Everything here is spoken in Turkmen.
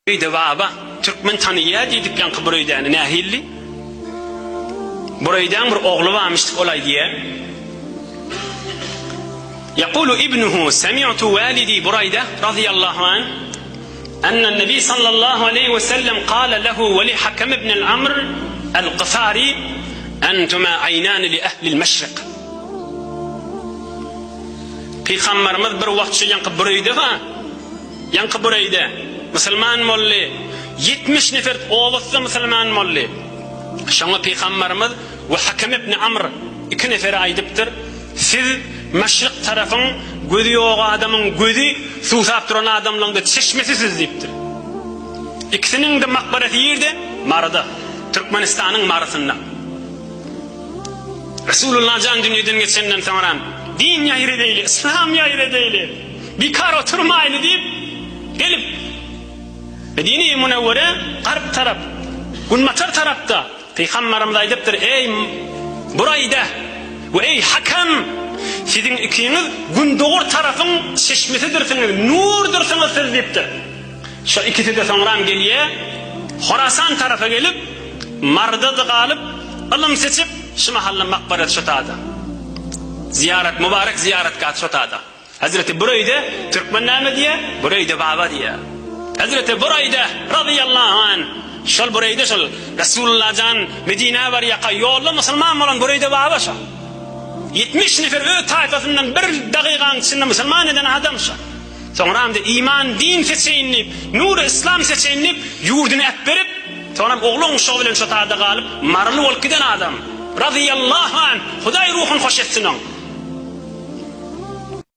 Öýde baba, türkmen tanyýa diýdik ýaňky Büreýdäni nähilli? Büreýdäň bir ogly barmyşdyk ol aýdýa. Ýekulu ibnuhu semi'tu walidi Buraýda razyýallahu an enne nebi sallallahu aleýhi we sellem kale lehu we li Hakem ibn al-Amr al-Gyfari entuma aýnani li ehlil meşrik. Pygamberimiz bir wagt şu ýaňky Büreýde bar. Ýaňky Bureýde musulman boldy. 70 nefer obasy-da musulman boldy. Şoňa pygambarymyz we Hakem ibn Amr iki nefere aýdypdyr, Siz maşryk tarapyň gözi ýok adamyň gözi, suwsap duran adamlaryň-da çeşmesi siz diýipdir. Ikisiniň-de makbarasy ýerde? Maryda. Türkmenistanyň Marysynda. Resulullah jan dünýeden geçenden soňram din ýaýradeýli, yslam ýaýradeýli. Bikar oturmaýly diýip, gelip, Medine-i Münewwere garp tarap, günbatar tarapda Pygambarymyz aýdypdyr, Eý, Buraýda we eý, Hakam! Siziň ikiňiz gündogar tarapyň çeşmesidirsiňiz, nurdursyňyz siz diýipdir. Şo ikisi-de soňram gelýär, Horasan tarapa gelip, Maryda-da galyp, ylym seçip, şu mahalla makbarasy şo tada. Zyýarat, mübarek zyýaratgah şo tada. Hezreti Büreýde, türkmen näme diýýär? Büreýde baba diýýär. Hezreti Büreýde razyýallahu anh, şol Büreýde şol Resulullah jan Medinä barýarka ýolda musulman bolan Büreýde baba şol. 70 nefer öz taýpasyndan bir dagygaň içinde musulman eden adam şol. Soňram-da iman din seçeýin diýip, nury yslam seçeýin diýip, ýurduny äpberip, soňram oglan uşagy bilen şo tada galyp, maryly bolup giden adam. Razyýallahu anh, Hudaý ruhuny hoş etsin oň.